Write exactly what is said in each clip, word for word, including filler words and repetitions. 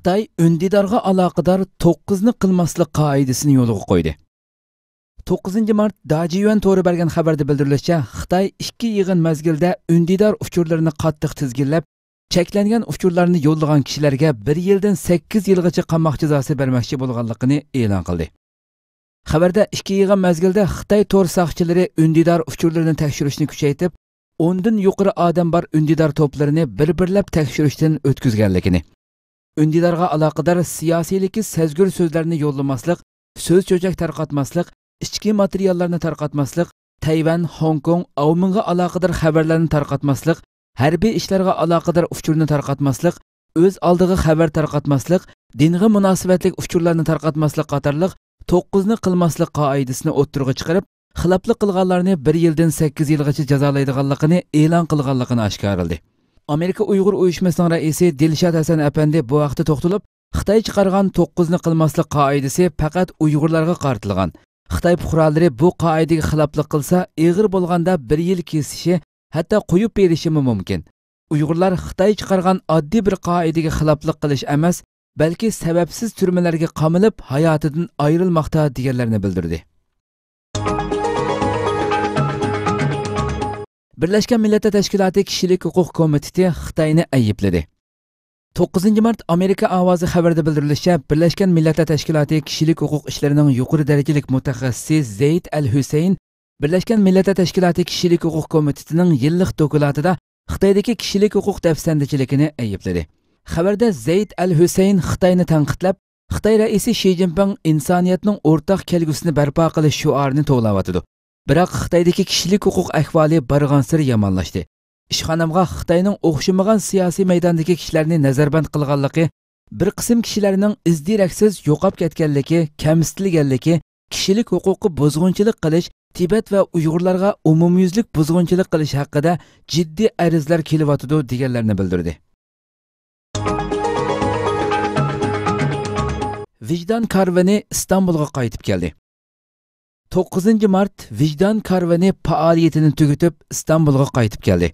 خىتاي ئۈندىدارغا ئالاقىدار توققۇزنى قىلماسلىق قائىدىسىنى يولغا قويدى. توققۇزىنچى مارت داجيۈەن تورى بەرگەن خەۋەردە بىلدۈرۈلۈشىچە، خىتاي ئىككى يىغىن مەزگىلدە ئۈندىدار ئۇچۇرلىرىنى قاتتىق تىزگىنلەپ، چەكلەنگەن ئۇچۇرلارنى يوللىغان كىشىلەرگە بىر يىلدىن سەككىز يىلغىچە قاماق جازاسى بەرمەكچى بولغانلىقىنى ئېلان قىلدى. خەۋەردە ئىككى يىغىن مەزگىلدە خىتاي تور ساقچىلىرى ئۈندىدار ئۇچۇرلىرىنى تەكشۈرۈشنى كۈچەيتىپ، ئوندىن يۇقىرى ئادەم بار ئۈندىدار توپلىرىنى بىر-بىرلەپ تەكشۈرۈشتىن ئۆتكۈزگەنلىكىنى، ئۈندىدارغا ئالاقىدار سىياسىيلىكى سەزگۈر سۆزلەرنى يوللىماسلىق، سۆز چۆچەك تارقاتماسلىق، ئىچكى ماتېرىياللارنى تارقاتماسلىق، تەيۋەن، خوڭكوڭ، ئاۋمېنغا ئالاقىدار خەۋەرلەرنى تارقاتماسلىق، ھەربىي ئىشلارغا ئالاقىدار ئۇچۇرنى تارقاتماسلىق، ئۆز ئالدىغا خەۋەر تارقاتماسلىق، دىنغا مۇناسىۋەتلىك ئۇچۇرلارنى تارقاتماسلىق قاتارلىق توققۇزنى قىلماسلىق قائىدىسىنى ئوتتۇرىغا چىقىرىپ، خىلاپلىق قىلغانلارنى بىر يىلدىن سەككىز يىلغىچە جازالايدىغانلىقىنى ئېلان قىلغانلىقىنى ئاشكارىلىدى. ئامېرىكا ئۇيغۇر ئۇيۇشمىسىنىڭ رەئىسى دىلشات ھەسەن ئەپەندى بۇ ھەقتە توختىلىپ، خىتاي چىقارغان توققۇزنى قىلماسلىق قائىدىسى پەقەت ئۇيغۇرلارغا قارىتىلغان. خىتاي پۇقرالىرى بۇ قائىدىگە خىلاپلىق قىلسا، ئېغىر بولغاندا بىر يىل كېسىشى، ھەتتا قويۇپ بېرىشىمۇ مۇمكىن. ئۇيغۇرلار خىتاي چىقارغان ئاددىي بىر قائىدىگە خىلاپلىق قىلىش ئەمەس، بەلكى سەۋەبسىز تۈرمىلەرگە قامىلىپ، ھاياتىدىن ئايرىلماقتا، دېگەنلەرنى بىلدۈردى. بىرلەشكەن مىللەتلەر تەشكىلاتى كىشىلىك ھوقۇق كومىتېتى خىتاينى ئەيىبلىدى. توققۇزىنچى مارت ئامېرىكا ئاۋازى خەۋىرىدە بىلدۈرۈلۈشىچە، بىرلەشكەن مىللەتلەر تەشكىلاتى كىشىلىك ھوقۇق ئىشلىرىنىڭ يۇقىرى دەرىجىلىك مۇتەخەسسىسى زەيد ئەل ھۈسەيىن بىرلەشكەن مىللەتلەر تەشكىلاتى كىشىلىك ھوقۇق كومىتېتىنىڭ يىللىق دوكلاتىدا خىتايدىكى كىشىلىك ھوقۇق دەپسەندىچىلىكىنى ئەيىبلىدى. خەۋەردە زەيد ئەل ھۈسەيىن خىتاينى تەنقىدلەپ، خىتاي رەئىسى شى جىنپىڭ ئىنسانىيەتنىڭ ئورتاق كەلگۈسىنى بەرپا قىلىش شوئارىنى توۋلاۋاتىدۇ. بىراق خىتايدىكى كىشىلىك ھوقۇق ئەھۋالى بارغانسېرى يامانلاشتى. ئىشخانامغا خىتاينىڭ ئوخشىمىغان سىياسىي مەيداندىكى كىشىلەرنى نەزەربەند قىلغانلىقى، بىر قىسىم كىشىلەرنىڭ ئىز-دېرەكسىز يوقاپ كەتكەنلىكى، كەمسىتىلگەنلىكى، كىشىلىك ھوقۇققا بۇزغۇنچىلىق قىلىش، تىبەت ۋە ئۇيغۇرلارغا ئومۇميۈزلۈك بۇزغۇنچىلىق قىلىش ھەققىدە جىددىي ئەرزلەر كېلىۋاتىدۇ، دېگەنلەرنى بىلدۈردى. ۋىجدان كارۋىنى ئىستانبۇلغا قايتىپ كەلدى. توققۇزىنچى مارت ۋىجدان كارۋىنى پائالىيىتىنى تۈگىتىپ، ئىستانبۇلغا قايتىپ كەلدى.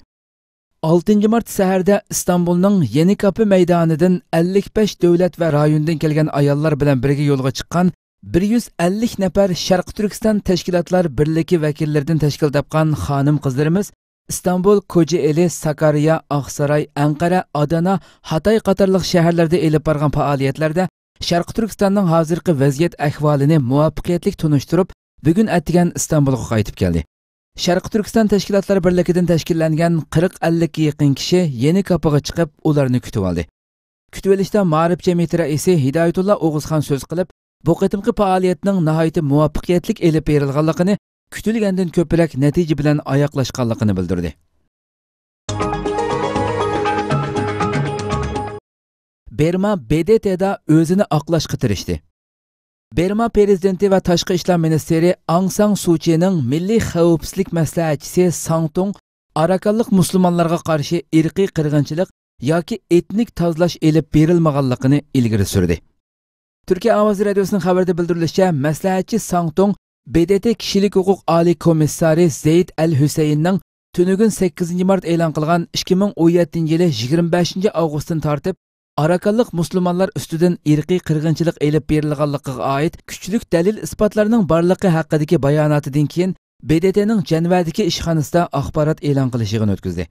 ئالتىنچى مارت سەھەردە ئىستانبۇلنىڭ يېنىكاپى مەيدانىدىن ئەللىك بەش دۆلەت ۋە رايوندىن كەلگەن ئاياللار بىلەن بىرگە يولغا چىققان بىر يۈز ئەللىك نەپەر شەرقىي تۈركىستان تەشكىلاتلار بىرلىكى ۋەكىللىرىدىن تەشكىل تاپقان خانىم-قىزلىرىمىز ئىستانبۇل، كوجائېلى، ساكاريا، ئاقساراي، ئەنقەرە، ئادانا، ھاتاي قاتارلىق شەھەرلەردە ئېلىپ بارغان پائالىيەتلەردە شەرقىي تۈركىستاننىڭ ھازىرقى ۋەزىيەت ئەھۋالىنى مۇۋەپپەقىيەتلىك تونۇشتۇرۇپ، بۈگۈن ئەتىگەن ئىستانبۇلغا قايتىپ كەلدى. شەرقىي تۈركىستان تەشكىلاتلار بىرلىكىدىن تەشكىللەنگەن قىرىق ئەللىككە يېقىن كىشى يېنىكاپىغا چىقىپ، ئۇلارنى كۈتۈۋالدى. كۈتۈۋېلىشتا مائارىپ جەمئىيىتى رەئىسى ھىدايەتۇللا ئوغۇزخان سۆز قىلىپ، بۇ قېتىمقى پائالىيەتنىڭ ناھايىتى مۇۋەپپەقىيەتلىك ئېلىپ بېرىلغانلىقىنى، كۈتۈلگەندىن كۆپرەك نەتىجە بىلەن ئاياغلاشقانلىقىنى بىلدۈردى. بېرما ب د ت دا ئۆزىنى ئاقلاشقا تىرىشتى. بېرما پىرېزىدېنتى ۋە تاشقى ئىشلار مىنىستىرى ئاڭ سان سۇچىنىڭ مىللىي خەۋپسىزلىك مەسلىھەتچىسى ساڭ تۇڭ ئاراكانلىق مۇسۇلمانلارغا قارشى ئىرقىي قىرغىنچىلىق ياكى ئېتنىك تازىلاش ئېلىپ بېرىلمىغانلىقىنى ئىلگىرى سۈردى. تۈركىيە ئاۋازى رادىيوسىنىڭ خەۋىرىدە بىلدۈرۈلۈشىچە، مەسلىھەتچى ساڭ تۇڭ ب د ت كىشىلىك ھوقۇق ئالىي كومىسسارى زەيد ئەل ھۈسەيىننىڭ تۈنۈگۈن سەككىزىنچى مارت ئېلان قىلغان ئىككى مىڭ ئون يەتتىنچى يىلى يىگىرمە بەشىنچى ئاۋغۇستتىن تارتىپ ئاراكانلىق مۇسۇلمانلار ئۈستىدىن ئىرقىي قىرغىنچىلىق ئېلىپ بېرىلغانلىقىغا ئائىت كۈچلۈك دەلىل-ئىسپاتلارنىڭ بارلىقى ھەققىدىكى باياناتىدىن كېيىن، ب د ت نىڭ جەنۋەدىكى ئىشخانىسىدا ئاخبارات ئېلان قىلىش يىغىنى ئۆتكۈزدى.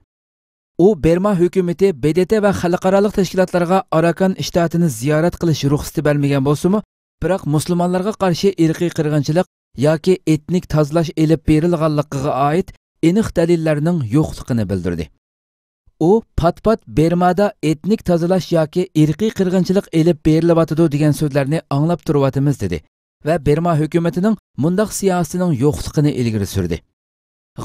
ئۇ بېرما ھۆكۈمىتى ب د ت ۋە خەلقئارالىق تەشكىلاتلارغا ئاراكان شتاتىنى زىيارەت قىلىش رۇخسىتى بەرمىگەن بولسىمۇ، بىراق مۇسۇلمانلارغا قارشى ئىرقىي قىرغىنچىلىق ياكى ئېتنىك تازىلاش ئېلىپ بېرىلغانلىقىغا ئائىت ئېنىق دەلىللەرنىڭ يوقلۇقىنى بىلدۈردى. ئۇ پات-پات بېرمادا ئېتنىك تازىلاش ياكى ئىرقىي قىرغىنچىلىق ئېلىپ بېرىلىۋاتىدۇ دېگەن سۆزلەرنى ئاڭلاپ تۇرۇۋاتىمىز، دېدى ۋە بېرما ھۆكۈمىتىنىڭ مۇنداق سىياسىتىنىڭ يوقلۇقىنى ئىلگىرى سۈردى.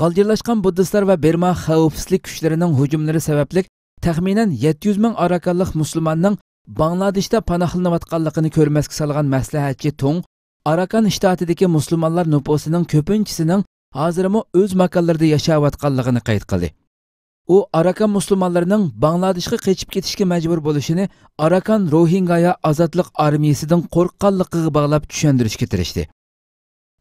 غالجىرلاشقان بۇددىستلار ۋە بېرما خەۋپسىزلىك كۈچلىرىنىڭ ھۇجۇملىرى سەۋەبلىك تەخمىنەن يەتتە يۈز مىڭ ئاراكانلىق مۇسۇلماننىڭ باڭلادېشتا پاناھلىنىۋاتقانلىقىنى كۆرمەسكە سالغان مەسلىھەتچى تۇڭ ئاراكان شتاتىدىكى مۇسۇلمانلار نوپۇسىنىڭ كۆپىنچىسىنىڭ ھازىرمۇ ئۆز ماكانلىرىدا ياشاۋاتقانلىقىنى قەيت قىلدى. ئۇ ئاراكان مۇسۇلمانلىرىنىڭ باڭلادېشقا قېچىپ كېتىشكە مەجبۇر بولۇشىنى ئاراكان روھىنگايا ئازادلىق ئارمىيىسىدىن قورققانلىقىغا باغلاپ چۈشەندۈرۈشكە تىرىشتى.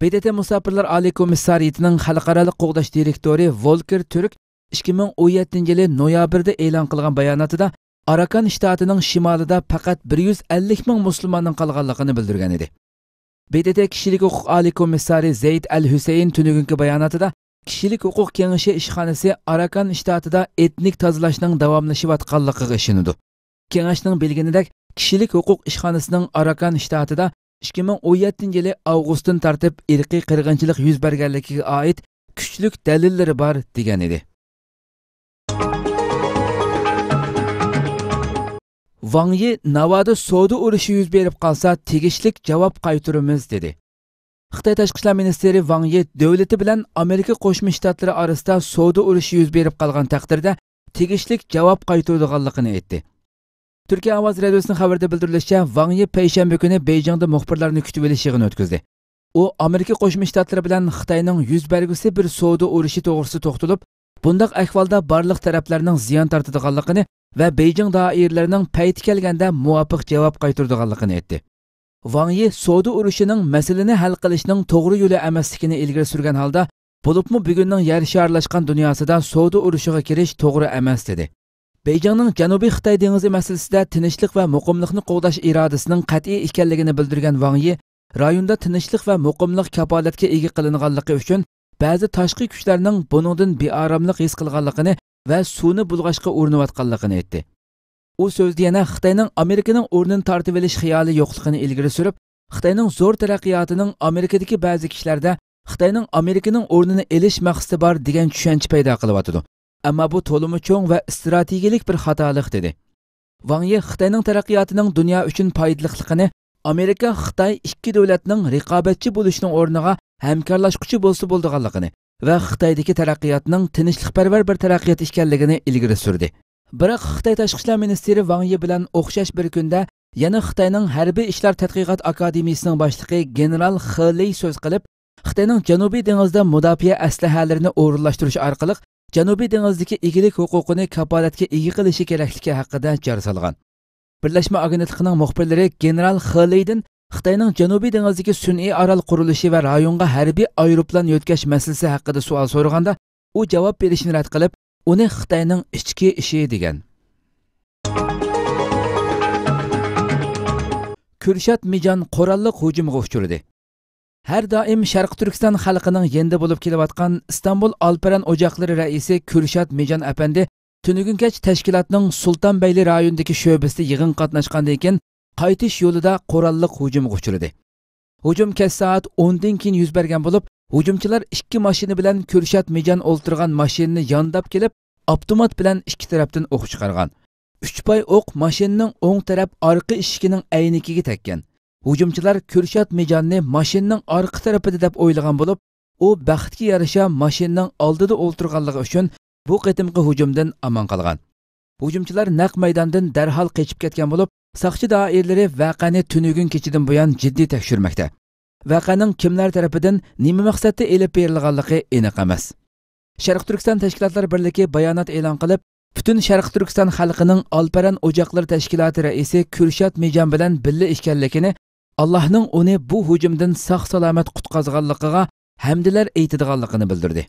ب د ت مۇساپىرلار ئالىي كومىسسارىيىتىنىڭ خەلقئارالىق قوغداش دىرېكتورى ۋولكېر تۈرك ئىككى مىڭ ئون يەتتىنچى يىلى نويابىردا ئېلان قىلغان باياناتىدا، ئاراكان شتاتىنىڭ شىمالىدا پەقەت بىر يۈز ئەللىك مىڭ مۇسۇلماننىڭ قالغانلىقىنى بىلدۈرگەن ئىدى. ب د ت كىشىلىك ھوقۇق ئالىي كومىسسارى زەيد ئەل ھۈسەيىن تۈنۈگۈنكى باياناتىدا، كىشىلىك ھوقۇق كېڭىشى ئىشخانىسى ئاراكان شتاتىدا ئېتنىك تازىلاشنىڭ داۋاملىشىۋاتقانلىقىغا ئىشىنىدۇ. كېڭەشنىڭ بىلگىنىدەك، كىشىلىك ھوقۇق ئىشخانىسىنىڭ ئاراكان شتاتىدا ئىككى مىڭ ئون يەتتىنچى يىلى ئاۋغۇستتىن تارتىپ ئىرقىي قىرغىنچىلىق يۈز بەرگەنلىكىگە ئائىت كۈچلۈك دەلىللىرى بار، دېگەن ئىدى. ۋاڭ يى ناۋادا سودا ئۇرۇشى يۈز بېرىپ قالسا، تېگىشلىك جاۋاب قايتۇرىمىز، دېدى. خىتاي تاشقى ئىشلار مىنىستىرى ۋاڭ يى دۆلىتى بىلەن ئامېرىكا قوشما شتاتلىرى ئارىسىدا سودا ئۇرۇشى يۈز بېرىپ قالغان تەقدىردە، تېگىشلىك جاۋاب قايتۇرىدىغانلىقىنى ئېيتتى. تۈركىيە ئاۋازى رادىيوسىنىڭ خەۋىرىدە بىلدۈرۈلۈشىچە، ۋاڭ يى پەيشەنبە كۈنى بېيجىڭدا مۇخبىرلارنى كۈتۈۋېلىش يىغىنى ئۆتكۈزدى. ئۇ ئامېرىكا قوشما شتاتلىرى بىلەن خىتاينىڭ يۈز بەرگۈسى بىر سودا ئۇرۇشى توغرىسىدا توختىلىپ، بۇنداق ئەھۋالدا بارلىق تەرەپلەرنىڭ زىيان تارتىدىغانلىقىنى ۋە بېيجىڭ دائىرىلىرىنىڭ پەيتى كەلگەندە مۇۋاپىق جاۋاب قايتۇرىدىغانلىقىنى ئېيتتى. ۋاڭ يى سودا ئۇرۇشىنىڭ مەسىلىنى ھەل قىلىشنىڭ توغرا يۆلى ئەمەسلىكىنى ئىلگىرى سۈرگەن ھالدا، بولۇپمۇ بۈگۈننىڭ يەر شارلاشقان دۇنياسىدا سودا ئۇرۇشىغا كىرىش توغرا ئەمەس، دېدى. بېيجىڭنىڭ جەنۇبىي خىتاي دېڭىزى مەسىلىسىدە تىنچلىق ۋە مۇقىملىقنى قوغداش ئىرادىسىنىڭ قەتئىي ئىكەنلىكىنى بىلدۈرگەن ۋاڭ يى، رايوندا تىنچلىق ۋە مۇقىملىق كاپالەتكە ئىگە قىلىنغانلىقى ئۈچۈن بەزى تاشقى كۈچلەرنىڭ بۇنىڭدىن بىئاراملىق ھېس قىلغانلىقىنى ۋە سۇنى بۇلغاشقا ئۇرۇنۇۋاتقانلىقىنى ئېيتتى. ئۇ سۆزىدە يەنە خىتاينىڭ ئامېرىكىنىڭ ئورنىنى تارتىۋېلىش خىيالى يوقلۇقىنى ئىلگىرى سۈرۈپ، خىتاينىڭ زور تەرەققىياتىنىڭ ئامېرىكىدىكى بەزى كىشىلەردە خىتاينىڭ ئامېرىكىنىڭ ئورنىنى ئېلىش مەقسىتى بار دېگەن چۈشەنچە پەيدا قىلىۋاتىدۇ. ئەمما بۇ تولىمۇ چوڭ ۋە ئىستراتېگىيىلىك بىر خاتالىق، دېدى. ۋاڭ يى خىتاينىڭ تەرەققىياتىنىڭ دۇنيا ئۈچۈن پايدىلىقلىقىنى، ئامېرىكا، خىتاي ئىككى دۆلەتنىڭ رىقابەتچى بولۇشنىڭ ئورنىغا ھەمكارلاشقۇچى بولسا بولىدىغانلىقىنى ۋە خىتايدىكى تەرەققىياتنىڭ تىنچلىقپەرۋەر بىر تەرەققىيات ئىكەنلىكىنى ئىلگىرى سۈردى. بىراق خىتاي تاشقى ئىشلار مىنىستىرى ۋاڭ يى بىلەن ئوخشاش بىر كۈندە يەنە خىتاينىڭ ھەربىي ئىشلار تەتقىقات ئاكادېمىيىسىنىڭ باشلىقى گېنېرال خې لېي سۆز قىلىپ، خىتاينىڭ جەنۇبىي دېڭىزدا مۇداپىئە ئەسلىھەلىرىنى ئورۇنلاشتۇرۇش ئارقىلىق جەنۇبىي دېڭىزدىكى ئىگىلىك ھوقۇقىنى كاپالەتكە ئىگە قىلىشى كېرەكلىكى ھەققىدە جار سالغان. بىرلەشمە ئاگېنتلىقىنىڭ مۇخبىرلىرى گېنېرال خې لېيدىن خىتاينىڭ جەنۇبىي دېڭىزدىكى سۈنئىي ئارال قۇرۇلۇشى ۋە رايونغا ھەربىي ئايروپىلان يۆتكەش مەسىلىسى ھەققىدە سوئال سورىغاندا، ئۇ جاۋاب بېرىشنى رەت قىلىپ، ئۇنى خىتاينىڭ ئىچكى ئىشى دېگەن. كۈرشات مىجان قوراللىق ھۇجۇمغا ئۇچرىدى. ھەر دائىم شەرقىي تۈركىستان خەلقىنىڭ يېنىدا بولۇپ كېلىۋاتقان ئىستانبۇل ئالپەرەن ئوچاقلىرى رەئىسى كۈرشات مىجان ئەپەندى تۈنۈگۈن كەچ تەشكىلاتنىڭ سۇلتانبەيلى رايونىدىكى شۆبىسىدە يىغىنغا قاتناشقاندىن كېيىن، قايتىش يولىدا قوراللىق ھۇجۇمغا ئۇچرىدى. ھۇجۇم كەچ سائەت ئوندىن كېيىن يۈز بەرگەن بولۇپ، ھۇجۇمچىلار ئىككى ماشىنا بىلەن كۈرشات مىجان ئولتۇرغان ماشىنىنى يانداپ كېلىپ، ئاپتومات بىلەن ئىككى تەرەپتىن ئوق چىقارغان. ئۈچ پاي ئوق ماشىنىنىڭ ئوڭ تەرەپ ئارقا ئىشىكىنىڭ ئەينىكىگە تەگكەن. ھۇجۇمچىلار كۈرشات مىجاننى ماشىنىنىڭ ئارقا تەرىپىدە دەپ ئويلىغان بولۇپ، ئۇ بەختكە يارىشا ماشىنىنىڭ ئالدىدا ئولتۇرغانلىقى ئۈچۈن بۇ قېتىمقى ھۇجۇمدىن ئامان قالغان. ھۇجۇمچىلار نەق مەيداندىن دەرھال قېچىپ كەتكەن بولۇپ، ساقچى دائىرىلىرى ۋەقەنى تۈنۈگۈن كېچىدىن بۇيان جىددىي تەكشۈرمەكتە. ۋەقەنىڭ كىملەر تەرىپىدىن نېمە مەقسەتتە ئېلىپ بېرىلغانلىقى ئېنىق ئەمەس. شەرقىي تۈركىستان تەشكىلاتلار بىرلىكى بايانات ئېلان قىلىپ، پۈتۈن شەرقىي تۈركىستان خەلقىنىڭ ئالپەرەن ئوچاقلىرى تەشكىلاتى رەئىسى كۈرشات مىجان بىلەن بىللە ئىكەنلىكىنى، ئاللاھنىڭ ئۇنى بۇ ھۇجۇمدىن ساق-سالامەت قۇتقازغانلىقىغا ھەمدىلەر ئېيتىدىغانلىقىنى بىلدۈردى.